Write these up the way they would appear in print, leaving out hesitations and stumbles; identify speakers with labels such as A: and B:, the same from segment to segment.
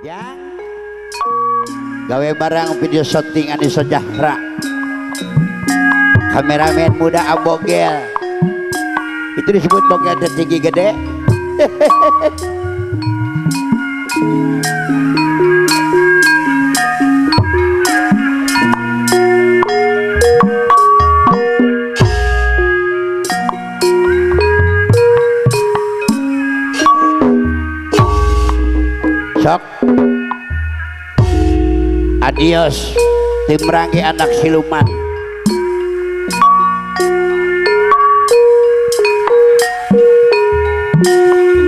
A: Ya. Gawe barang video syuting Anissa Jahra. Kameramen muda Abogel. Itu disebut bogel tertinggi gede. Sok. Adios tim Rangge anak siluman.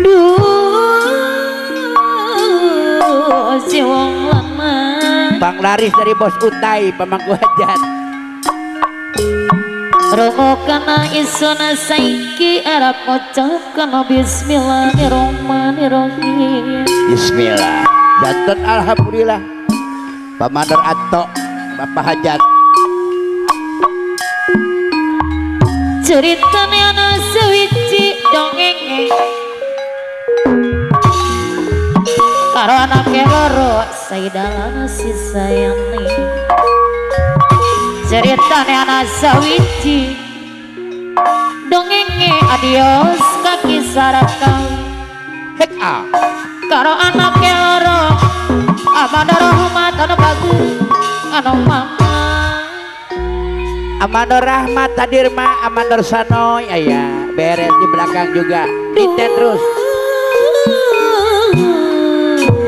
B: Duh, si wong lanang.
A: Bang Laris dari Bos Utai pemangku hajat.
B: Rungokana isona saiki arep maca kana bismillahirrahmanirrahim.
A: Bismillah. Janten alhamdulillah. Pamador Ato Bapak Hajat.
B: Ceritane ana sewiji dongeng karo anake loro saidalana si sayane. Ceritane ana sawiji dongenge adios kaki sarakau
A: hek a
B: karo anake loro Amanda Rahmat anu bagus anu mama
A: Amanda Rahmat Tadirma Amanda Sanoy aya beres di belakang juga kita terus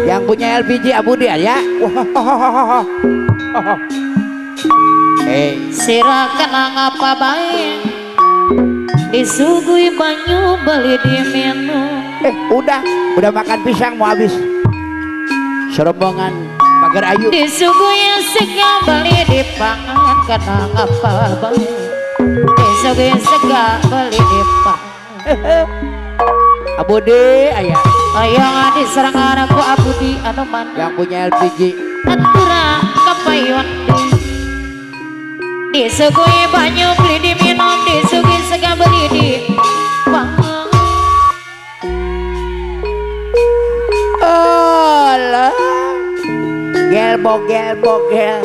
A: yang punya LPG Abudi ya. Wah. Hey.
B: Sira kena ngapa bae disuguhi banyu beli diminum.
A: Udah makan pisang mau habis. Serombongan Pagar Ayu.
B: Disuguhi sega beli dipangan kena ngapa bae disuguhi sega beli dipangan.
A: Abudi ayah.
B: Ayah diserang anakku Abudi anu mana
A: yang punya LPG.
B: Atura kapayun. Disuguhi banyu beli diminum, disuguhi sega beli dipangan.
A: Alah. Gel bogel bogel.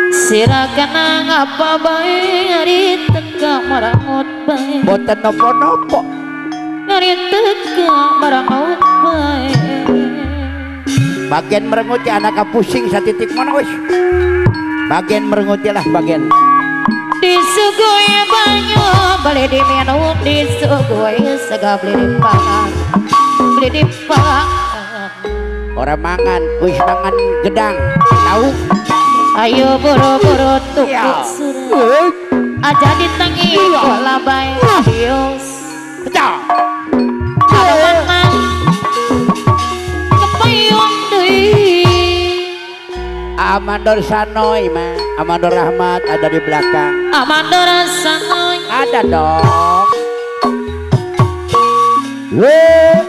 B: Sira kena ngapa bae ari teka marangut bae.
A: Boten nopo-nopo.
B: Ari teka marangut bae.
A: Bagian merengut ya anak pusing satitik mana wis. Bagian merengut ya lah bagian.
B: Disuguhi banyu beli diminum, disuguhi sega beli dipangan. Beli dipangan.
A: Orang mangan, wis mangan gedang, tahu?
B: Ayo buru-buru tuku surat aja ditangi bola bae adios.
A: Pecah.
B: Anu mana kepayung deui.
A: Amandor Sanoy mah, Amandor Rahmat ada di belakang.
B: Amandor Sanoy
A: ada dong. Weh.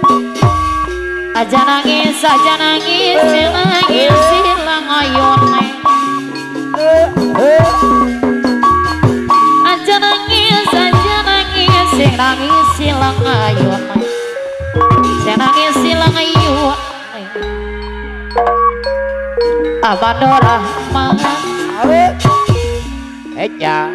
B: Aja nangis, nangis silang ayone. Aja nangis, sing nangis silang ayone. Sing nangis silang ayone. Amandor Rahmat.
A: Eja.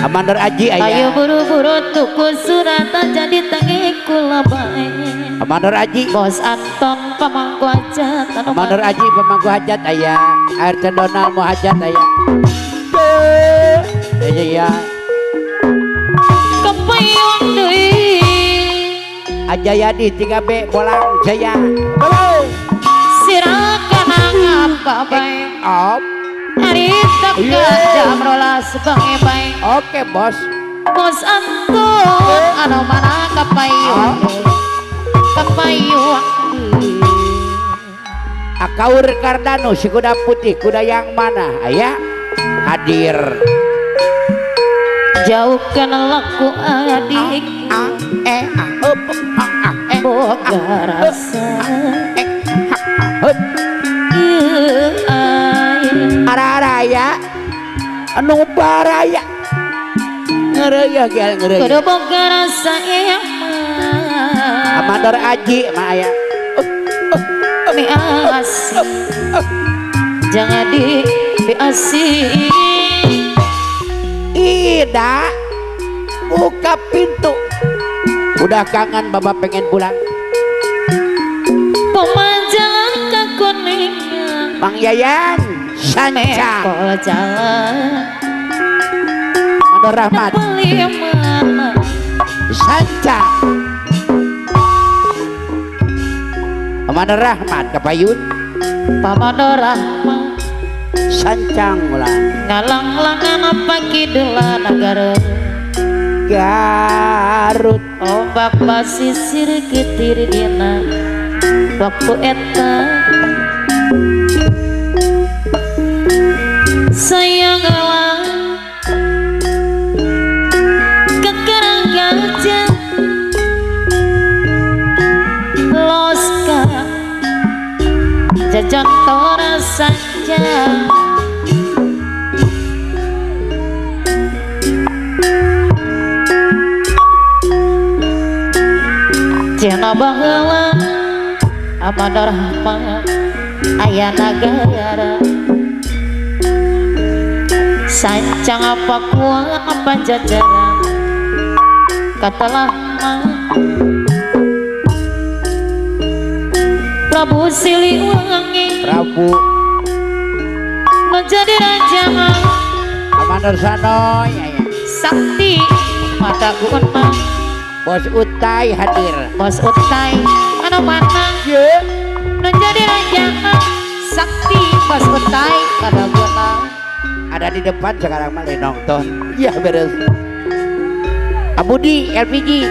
A: Amandor Aji ayah.
B: Ayo buru-buru tuku surat aja ditangi kula bae.
A: Amandor Aji.
B: Bos Anton pemangku hajat.
A: Amandor Aji pemangku hajat ayah. Air cendonal mau hajat ayah. Iya iya.
B: Kepayung deui.
A: Ajayadi 3B Bolang Jaya.
B: Sira kana ngapa bae.
A: Op.
B: Ari teka jam 12 bengi bae.
A: Oke bos.
B: Bos Anton anu mana kapayun. Kapayun.
A: Akaur Kardano si kuda putih, kuda yang mana? Ayah hadir.
B: Jauhkan laku adik.
A: A e a up a a e
B: boga rasa.
A: Hup. Araya anu baraya ngeureuy gel ngeureuy
B: kudu boga rasa emang.
A: Amandor Aji mah aya.
B: Mi asih jangan di asih.
A: Ida buka pintu. Udah kangen bapak pengen pulang.
B: Pemajalan kekuningan
A: Bang Yayan Sanca Mandor Rahmat Sanca Mandor Rahmat Kapayun
B: Pamandor Rahmat
A: Sancang ulah
B: ngalang-langan apa kidula nagara
A: Garut
B: ombak pasisir getir dina waktu eta sayanglah kekerang gajah loska jajan tora saja. Cina baheula Amandor Rahmat aya nagara sancang apa kuat apa jajaran katalah Prabu Siliwangi
A: Prabu
B: menjadi raja
A: Amandor Sanoy
B: sakti mata guna
A: Bos Utai hadir.
B: Bos Utai anu mana? Menjadi raja sakti Bos Utai pada guna.
A: Ada di depan sekarang malah nonton. Iya beres. Abudi LPG.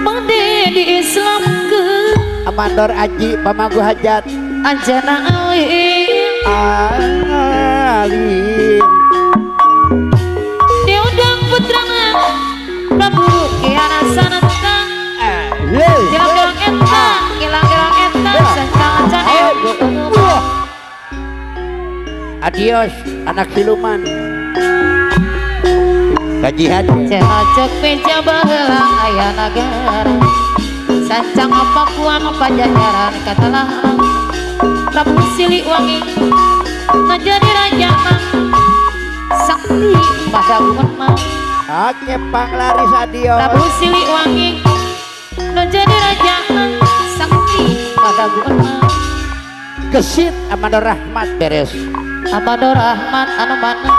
B: Bade di Islam ke.
A: Amandor Aji pamangku hajat.
B: Anjana alim.
A: Alim.
B: Diundang putra Prabu Kiana Sananta. Gilang-gilang eta, gilang-gilang eta, sancang cane.
A: Adios anak siluman. Kajian.
B: Cenah cek beja baheula aya nagara. Sancang apa kuang pajajaran katalah Prabu Siliwangi menjadi raja sakti pada guna.
A: Oke panglaris adios.
B: Prabu Siliwangi menjadi raja sakti pada guna.
A: Kesit Amandor Rahmat beres.
B: Amandor Rahmat anu mana?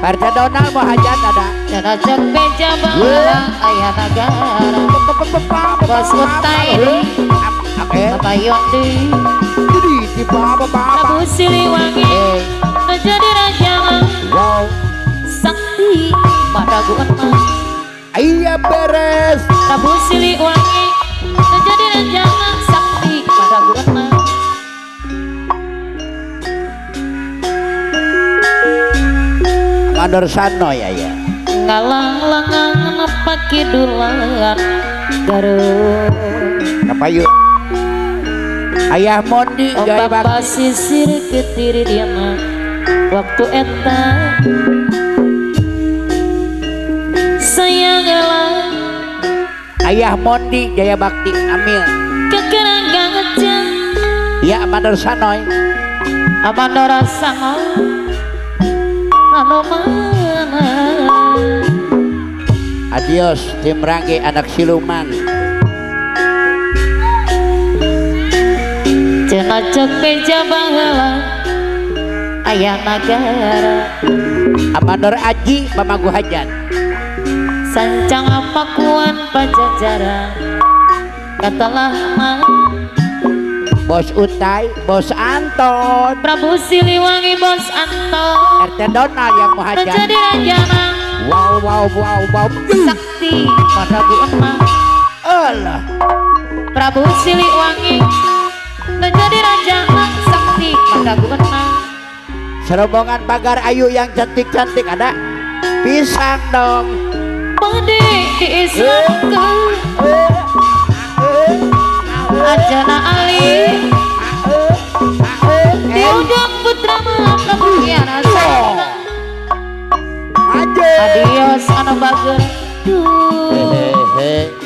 A: Partai Donald mau hajat ada.
B: Cenah cek beja baheula aya nagara. Bos Utai Bapak deui. Prabu Siliwangi menjadi raja sakti pada guna.
A: Iya beres.
B: Prabu Siliwangi menjadi raja sakti pada guna.
A: Amandor Sanoy ya ya.
B: Ngalang-langan apa kidulan Garut.
A: Kapayu. Ayah Mondi Jaya
B: ombak
A: Bakti.
B: Pasisir getir dina waktu eta sayanglah
A: Ayah Mondi Jaya Bakti Amil
B: kekerang gajah.
A: Ya Amandor Sanoy.
B: Amandor Sanoy anu mana?
A: Adios tim Rangge anak siluman.
B: Cenah cek beja baheula aya nagara.
A: Amandor Aji pamangku hajat.
B: Sancang pakuan pajajaran katalah mah
A: Bos Utai, Bos Anton,
B: Prabu Siliwangi Bos Anton,
A: RT Donald yang mau hajat
B: menjadi raja.
A: Wow wow wow wow
B: sakti pada guna.
A: Allah
B: Prabu Siliwangi menjadi raja sakti pada guna.
A: Serombongan pagar ayu yang cantik-cantik ada pisang dong.
B: Bade di Islam ke Anjana Ali diundang putra Prabu Kiana Santa. Adios anu bager. Duh.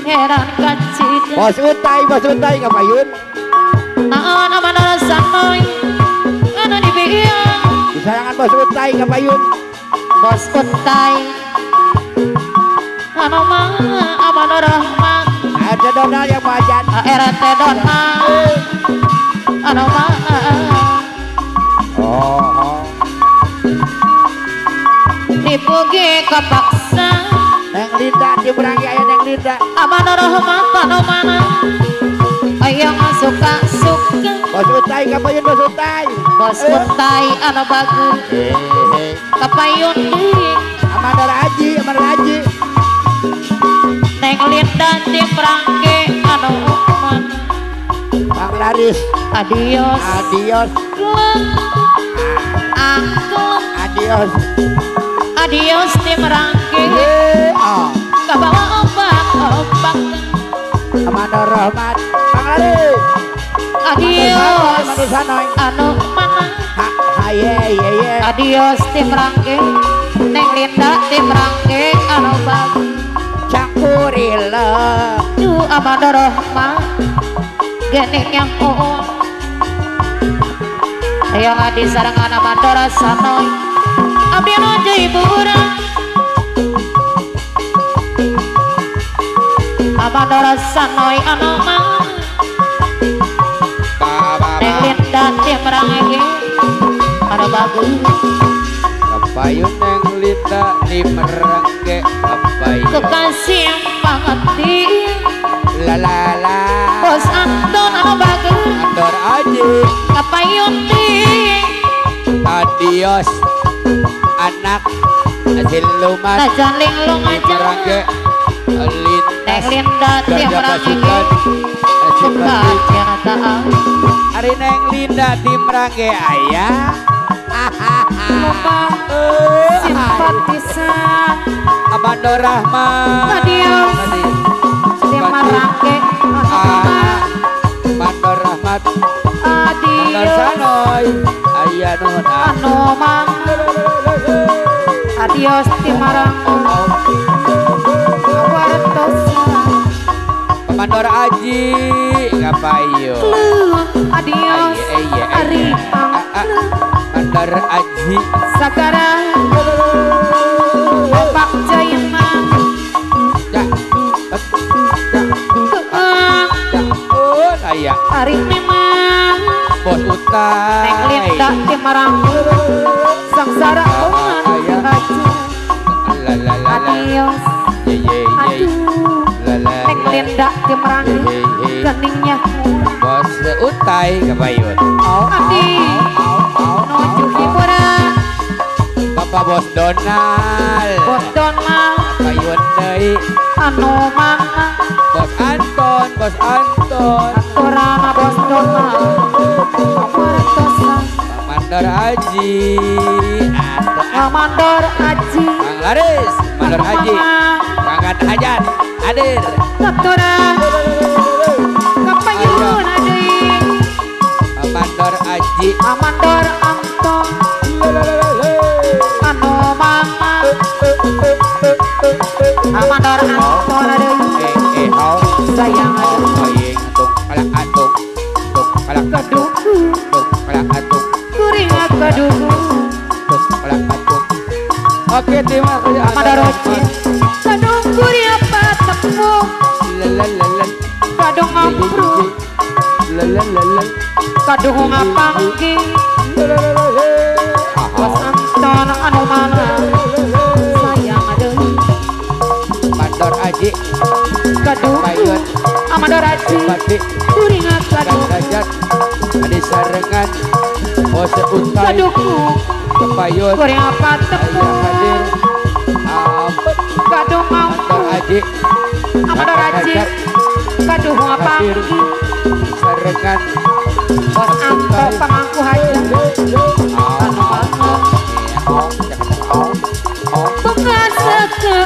B: Heran kacida
A: Bos utai kapayun
B: Naon Amandor Sanoy anu dibiang
A: Disarangan bos utai kapayun
B: Bos utai anu mah Amandor Rahman
A: Ada Donald yang mau ajan
B: RT Donald anu mah
A: Oh
B: Dipugi kepaksa
A: Neng Linda diberangi aya Neng Linda
B: Amandor Rahman anu mana Ayang suka-suka
A: Bos utai kapayun bos utai
B: Bos utai anu bagus Kapayun deui
A: Amandor Aji
B: Neng Linda timrangke anu mana
A: Bang Laris
B: Adios
A: Adios
B: Aku
A: Adios
B: Adios timrangke Kabawa ombak-ombak
A: Amandor Rahmat Bang Laris
B: Adios anu mana Adios timrangke Neng Linda timrangke anu bagus
A: Cangkurileh
B: Duh Amandor Rahmat Gening yang uun Yang adi sarangan Amandor Sanoy Abdi nuju hiburan Amandor Sanoy anu mana Neng Linda timrangke anu bagus
C: Kapayun Neng Linda timrangke kapayun
B: Kekasih pangerti
C: La la la
B: Bos Anton anu bagus
C: Andor Aji
B: Kapayun deui
C: Adios anak siluman
B: Najan linglung aja
C: timrangke lintas
B: Neng Linda timrangke Kacamata
C: Ari Neng Linda timrangke aya
B: Lupa simpatisan
C: Amandor Rahman
B: Adios timrangke
C: Amandor Rahmat
B: Adios
C: Sanoy aya nuhun
B: anu mana Adios timarang wartosan
C: Amandor Aji ngapayo
B: Adios ari
C: Amandor Aji
B: sagara opak jayana
C: aya
B: ari memang
C: Bos utai
B: Neng Linda timarang sangsara oman aja Adios aduh Neng Linda timarang geningnya
C: Bos utai kapayun
B: Adi nuju hiburan
C: Bapak Bos Donald
B: Bos Donald
C: kapayun deui
B: anu mana
C: Bos Anton Bos Anton
B: Aturana Bos Donald wartosan
C: Amandor Aji
B: Amandor Aji
C: Mang Laris Amandor Aji Mangkat hajat hadir
B: Aturan kapayun deui
C: Amandor Aji
B: Amandor Anton anu mana Amandor Anton deui sayang
C: tung kalak atung tung kalak
B: kaduh
C: tung kalak atung
B: kuring kaduh
C: tung kalak atung. Oke terima kasih
B: Amandor Aji kadung kuring apa tepung
C: la la la la
B: kadung ngampru
C: la la la la
B: kadung ngapangki Bos Anton anu mana sayang deui
C: Amandor Aji
B: kaduh Amandor Aji kuring kaduh
C: adi sarengan Bos utai
B: kaduh
C: kepayun
B: kuring apa tepung
C: hadir
B: kadung
C: Amandor Aji
B: Amandor Aji kaduh ngapangki
C: sarengan
B: Bos Anto pangangku hajat anu mana bunga seke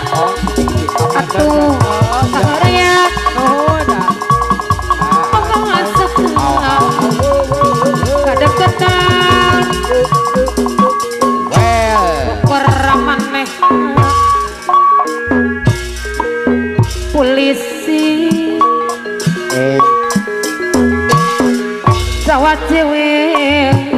B: atuh saharaya bunga seke kadeketan polisi Bapak cewek.